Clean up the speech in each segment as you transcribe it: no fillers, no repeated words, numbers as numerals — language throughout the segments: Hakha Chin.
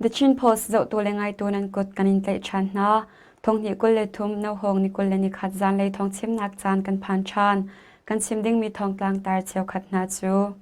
The Chin Post zohtu le ngaitu nan kut kan in tlaih ṭhan hna. Thonghnih 23 Nohawng ni 21 zanlei thawngchimnak caan kan phan ṭhan. Kan chim dingmi thawngtlang tar cheukhat hna cu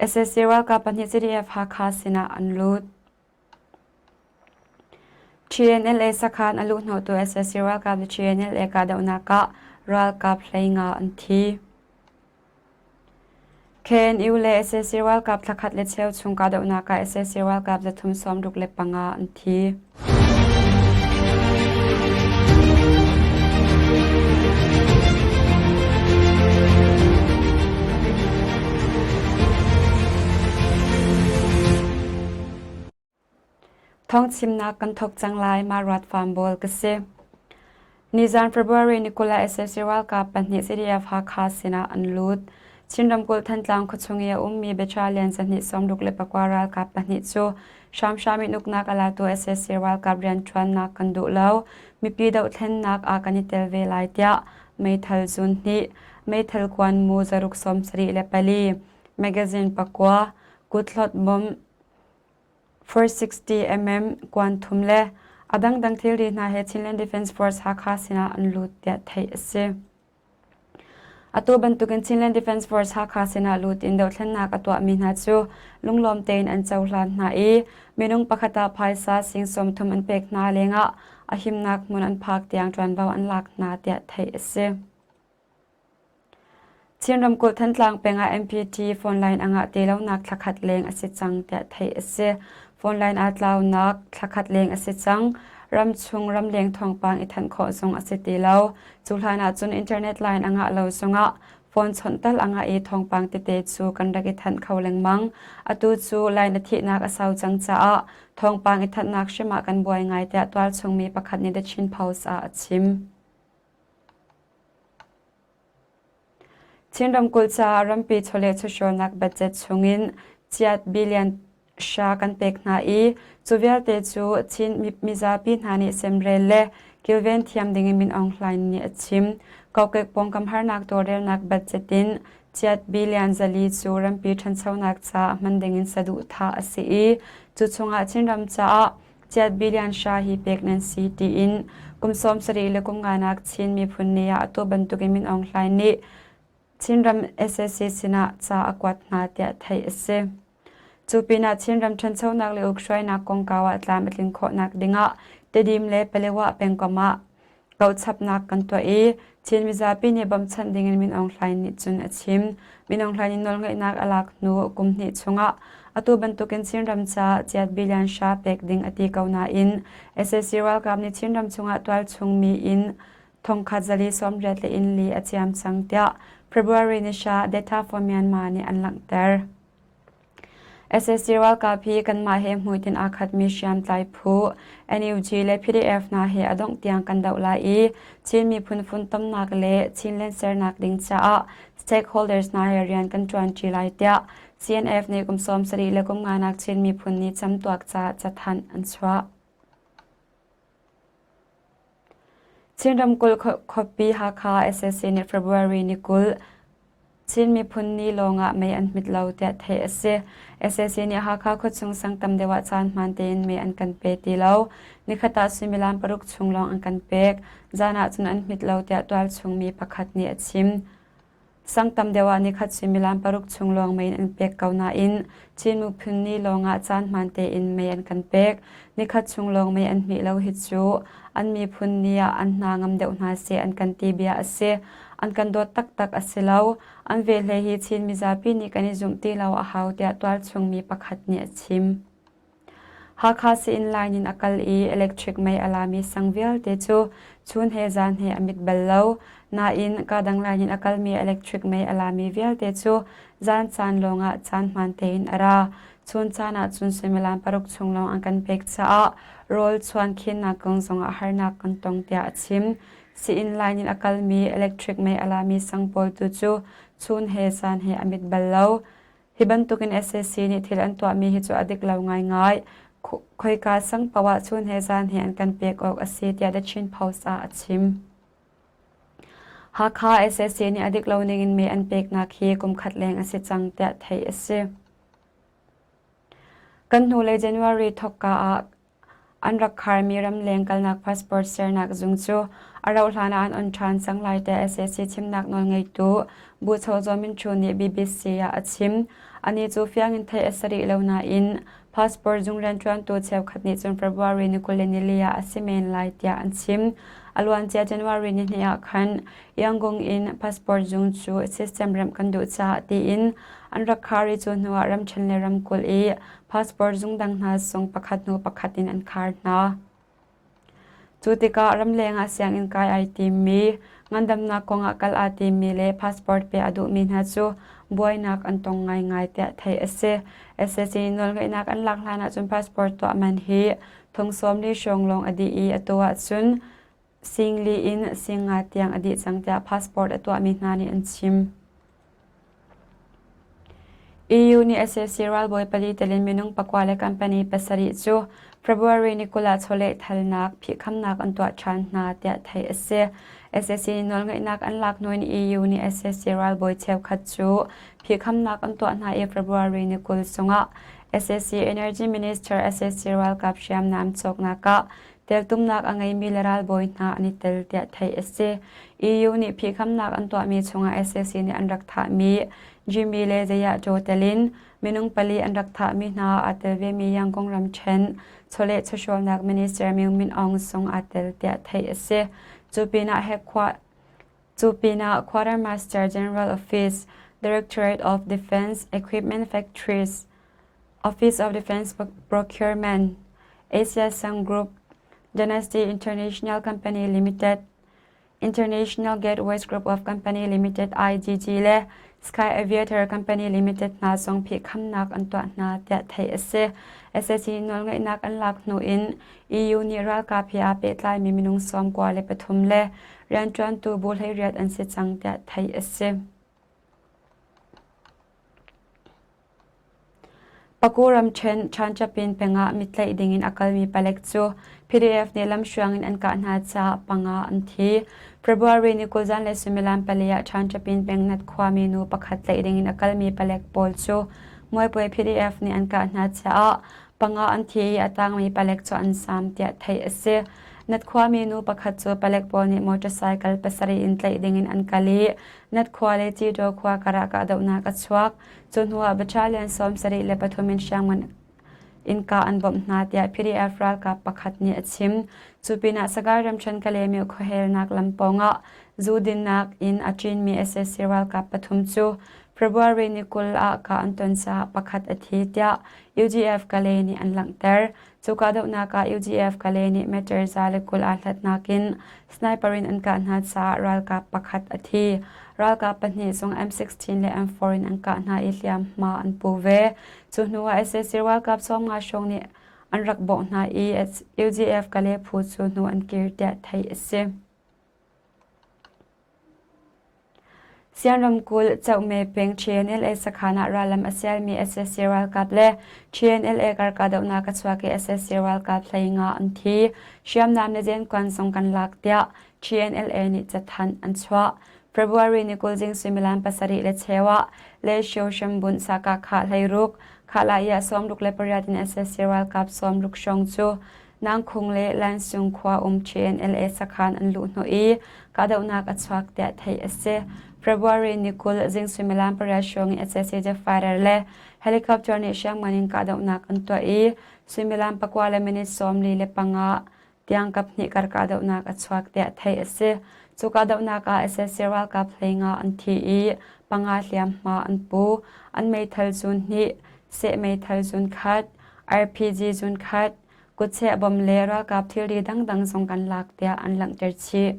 SAC ralkap pahnih CDF Hakha sinah an lut. TNLA sakhan a luhhnawhtu sac ralkap le TNLA kahdohnak ah ralkap 15 an thi. KNU le sac ralkap thlakhat le cheu chung kahdohnak ah sac ralkap 365 an thi. Thawngchimnak kan thawk cang lai ma ruat farm bawl ka si. Nizan February ni 20 ah sac ralkap pahnih CDF Hakha sinah an lut. Chin ramkulh Thantlang khuachung i a ummi battalion 269 ralkap pahnih cu hramhram in uknak a latu sac ralkap rianṭuannak kan duh lo. Mipi dohthlennak ah kan i tel ve lai tiah meithal zun hnih, meithal kuan mu zaruk 74, magazine pakua, kuthlot bom 460 mm kuan thum le a dangdang thilri hna he Chinland Defence Force Hakha sinah an lut tiah theih a si. Atu bantukin Chinland Defence Force Hakha sinah lut in dohthlennak a tuahmi hna cu lunglawm tein an cohlan hna i minung pakhat ah phaisa sing 30 an pek hna lengah a himnak hmun an phak tiang ṭuanvo an lak hna tiah theih a si. Chin ramkulh Thantlang peng ah MPT phone line a ngah ti lonak thlakhat leng a si cang tiah theih a si. Phone line aa tlaunak thlakhat leng a si cang. Ramchung ramleng thawngpang i thanh khawh zong a si ti lo. Cu hlan ah cun internet line a ngah lo zongah phone chawnh tal a ngah i thawngpang tete cu kan rak i thanh kho lengmang. Atu cu line a thihnak a sau cang caah thawngpang i thanhnak hrim ah kan buai ngai tiah tualchung mi pakhat nih The Chin Post ah a chim. Chin ramkulh caah rampi chawleh chawhrawlnak budget chungin chiat billion hra kan pek hna i cu vialte cu Chin mizapi hna nih semrel le kilven thiam dingin Min Aung Hlaing nih a chim. Kokek pawngkam harnak tawlrelnak budget in chiat billion 400 cu rampi ṭhanchonak caah hman dingin saduhthah a si i cu chungah Chinram caah Chiat billion hra hi pek nan si tiin kum 70 le kum nganak Chin miphun ni ah atu bantukin Min Aung Hlaing nih Chinram sac sinah ca a kuat hna tiah theih a si. Cu pinah Chinram ṭhanchonak le ukhruainak kongkau ah tlam a tlin khawhnak dingah Tedim le Palewa pengkomh ah Kauchapnak kan tuah i Chin mizapi nih bawmchanh dingin Min Aung Hlaing nih cun a chim. Min Aung Hlaing nih nawlngeihnak a lak hnu kum hnih chungah atu bantukin Chinram caah chiat billion hra pek ding a ti ko nain sac ralkap nih Chinram chungah tualchung mi in thongkhat zali 84 le inn li a ciam cang tiah February ni hra Data for Myanmar nih an langhter. Sac ralkap hi kanmah he hmuitinh aa khatmi hriamtlai phu NUG le PDF hna he a dongh tiang kan doh lai i Chin miphun funtomnak le Chinland sernak ding caah stakeholders hna he rian kan ṭuanṭi lai tiah CNF nih kum 70 le kum nganak Chin miphun nih camtuak ca cathanh an chuah. Chin ramkulh khuapi Hakha sac nih February ni 20 Chin miphun ni lawngah mei an hmit lo tiah theih a si. Sac nih Hakha khuachung sang tam deuh ah caan hmaan tein mei an kan pe ti lo. Nikhat ah suimilam paruk chung lawng an kan pek. Zan ah cun an hmit lo tiah tualchung mi pakhat nih a chim. Sang tam deuh ah nikhat suimilam paruk chung lawng mei an pek ko nain Chin miphun ni lawngah caan hmaan tein mei an kan pek. Nikhat chung lawng mei an hmih lo hi cu an miphun ni ah an hna ngam deuh hna seh an kan ti bia a si. An kan dawt taktak a si lo. An velhle hi Chin mizapi nih kan i zumh ti lo a hau tiah tualchung mi pakhat nih a chim. Hakha sii-inn line in a kal i electric mei a lami sang vialte cu chun he zan he a mit bal lo. Nain kadang line in a kalmi electric mei a lami vialte cu zan caan lawngah caan hmaan tein a ra. Chun caan ah cun suimilam paruk chung lawng an kan pek caah rawl chuan khinnak kong zongah harnak kan tong tiah a chim. Sii-inn line in a kalmi electric mei a lami sang pawl tu cu chun he zan he a mit bal lo. Hi bantukin sac nih thil an tuahmi hi cu a dik lo ngaingai. Khoika sang paoh ah chun he zan he an kan pek awk a si tiah The Chin Post ah a chim. Hakha sac nih a dik lo ningin me an peknak hi kum khat leng a si cang tiah theih a si. Kan hnulei January thawkka ah an rak kharmi ramleng kalnak passport sernak zung cu a rauhhlan ah an on ṭhan cang lai tiah sac chimnak nawlngeitu Bu Cho Zaw Min Thu nih BBC ah a chim. Anih cu fiang in theih a si rih lo nain passport zung rianṭuantu cheukhat nih cun February ni 24 ah a si men lai tiah an chim. A luancia January ni hnih ah khan Yangon in passport zung cu system remh kan duh caah tiin an rak khar i cu hnuah ramṭhen le ramkulh i passport zung dang hna zong pakhat hnu pakhat in an khar hna. Cu tikah ramleng ah sianginn kai ai timmi, ngandamnak kong ah kal aa timmi le passport pe a duhmi hna cu buainak an tong ngaingai tiah theih a si. Sac nawlngeihnak an lak hlan ahcun passport tuah man hi thong 40 hrawng lawng a dih i atu ahcun singli in singa tiang a dih cang tiah passport a tuahmi hna nih an chim. EU nih sac ralbawi pali tel in minung pakua le company pasarih cu February ni 20 ah chawlehthalnak phihkhamnak an tuah ṭhan hna tiah theih a si. Sac nih nawlngeihnak an lak hnu in EU nih sac ralbawi cheukhat cu phihkhamnak an tuah hna i February ni 20 chungah sac Energy Minister sac ralkap hriamnam cawknak ah teltumnak a ngeimi le ralbawi hna an i tel tiah theih a si. EU nih phihkhamnak an tuahmi chungah sac nih an rak thahmi Jimmy le Zayah Joe tel in minung pali an rak thahmi hna aa tel vemi Yangon ramṭhen chawleh chawhrawlnak minister Myung Min Aung zong aa tel tiah theih a si. Cu pinah Cu pinah Quartermaster General Office, Directorate of Defense Equipment Factories, Office of Defense Procurement, Asia Sun Group, Dynasty International Company Limited, International Gateways Group of Company Limited IGG le Sky Aviator Company Limited hna zong phihkhamnak an tuah hna tiah theih a si. Sac nawlngeihnak an lak hnu in EU nih ralkap he aa pehtlaimi minung 93 le rianṭuantu bu 18 an si cang tiah theih a si. Paku ramṭhen Ṭhanṭapin pengah mitlaih dingin a kalmi palek cu PDF nih lamhruang in an kah hna caah panga an thi. February ni 20 zanlei suimilam pali ah Ṭhanṭapin peng Nat khuami nu pakhat tlaih dingin a kalmi palek pawl cu Muaipuai PDF nih an kah hna caah panga an thi i a tangmi palek cu an zaam tiah theih a si. Nat khuami nu pakhat cu palek pawl nih motorcycle pasarih in tlaih dingin an kal i Nat khua le Citaw khua karah kahdohnak a chuak. Cu hnuah battalion 73 in hriamngan innka an bawmh hna tiah PDF ralkap pakhat nih a chim. Cu pinah Sagaing ramṭhen Kalaymyo khuahelnak lam pawngah zu dinnak in a ṭinmi sac ralkap pathum cu February ni 20 ah kah an ton caah pakhat a thi tiah UGF Kalay nih an langhter. Cu kahdohnak ah UGF Kalay nih meter 120 aa hlatnak in sniper in an kah hna caah ralkap pakhat a thi. Ralkap pahnih zong M16 le M4 in an kah hna i hliamhma an pu ve. Cu hnu ah sac ralkap 50 hrawng nih an rak bawh hna i UGF Kalay phu cu hnu an kir tiah theih a si. Sian ramkulh Cohme peng TNLA sakhan ah rallam a sialmi sac ralkap le TNLA kar kahdohnak a chuak i sac ralkap 15 an thi. Hriamnam le zenkuan zong kan lak tiah TNLA nih cathanh an chuah. February ni 20 zing suimilam pasarih le cheu ah Lehsio hrambunh sakah 16, Khahlah 68 in sac ralkap 60 hrawng cu Nangkhung le Lansung khua um TNLA sakhan an luh hnawh i kahdohnak a chuak tiah theih a si. February ni 20 zing suimilam pariat hrawng in sac jet fighter le helicopter nih hriamngan in kahdohnak an tuah i suimilam pakua le minute 45 tiang kaphnih kar kahdohnak a chuak tiah theih a si. Cu kahdohnak ah sac ralkap 15 an thi i panga hliamhma an pu. An meithal zun hnih, seh meithal zun khat, RPG zun khat, kutcheh bom le ralkap thilri dangdang zong kan lak tiah an langhter chih.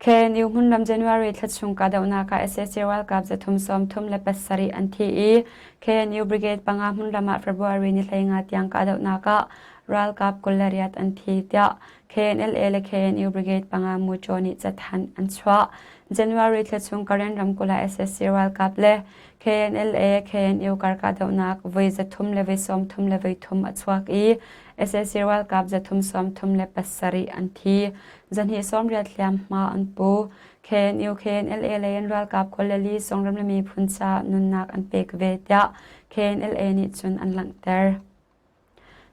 KNU hmunram January thla chung kahdohnak ah sac ralkap 337 an thi i KNU Brigade panga hmunram ah February ni 15 tiang kahdohnak ah ralkap 28 an thi tiah KNLA le KNU Brigade panga Muṭaw nih cathanh an chuah. January thla chung Karen ramkulh ah sac ralkap le KNLA KNU kar kahdohnak voi 300 le voi 33 le voi thum a chuak i Sac ralkap 337 an thi. 290 hliamhma an pu. KNU KNLA lei an ralkap 24 zong ram le miphun caah nunnak an pek ve tiah KNLA nih cun an langhter.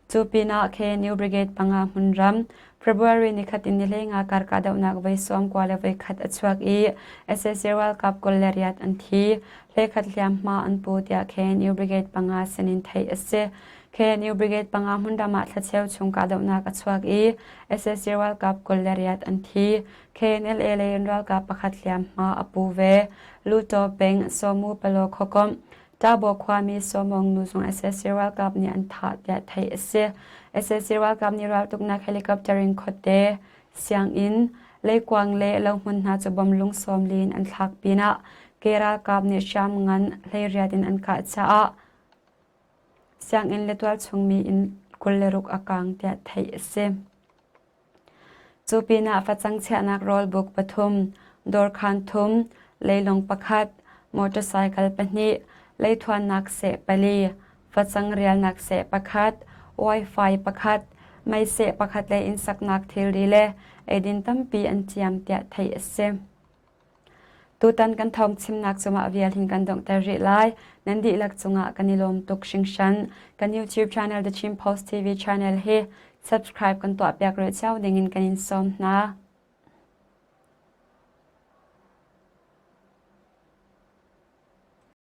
Cu pinah KNU Brigade panga hmunram February nikhat in nihleinga kar kahdohnak voi 90 le voi khat a chuak i sac ralkap 28 an thi, hlekhat hliamhma an pu tiah KNU Brigade panga sinin theih a si. KNU Brigade panga hmunram ah thlacheu chung kahdohnak a chuak i sac ralkap 28 an thi. KNLA lei in ralkap pakhat hliamhma a pu ve. Luto peng Sawmu Palaw khuakomh Tabo khuami Sawmong nu zong sac ralkap nih an thah tiah theih a si. Sac ralkap nih raltuknak helicopter in khuate, sianginn, leikuang le lohmun hna cu bom lung 40 in an thlak pinah ke ralkap nih hriamngan 18 in an kah caah sianginn le tualchung mi inn 26 a kang tiah theih a si. Cu pinah facang chiahnak rawlbuk pathum, dawrkhaan thum, leilung pakhat, motorcycle pahnih, leithuannak seh pali, facang rialnak seh pakhat, Wi-Fi pakhat, meiseh pakhat le innsaknak thilri le eidin tampi an ciam tiah theih a si. Tutan kan thawngchimnak cu mah vial hin kan donghter rih lai. Nan dihlak cungah kan i lawm tuk hringhran. Kan YouTube channel The Chin Post TV channel hi subscribe kan tuahpiak rih cio dingin kan in sawm hna.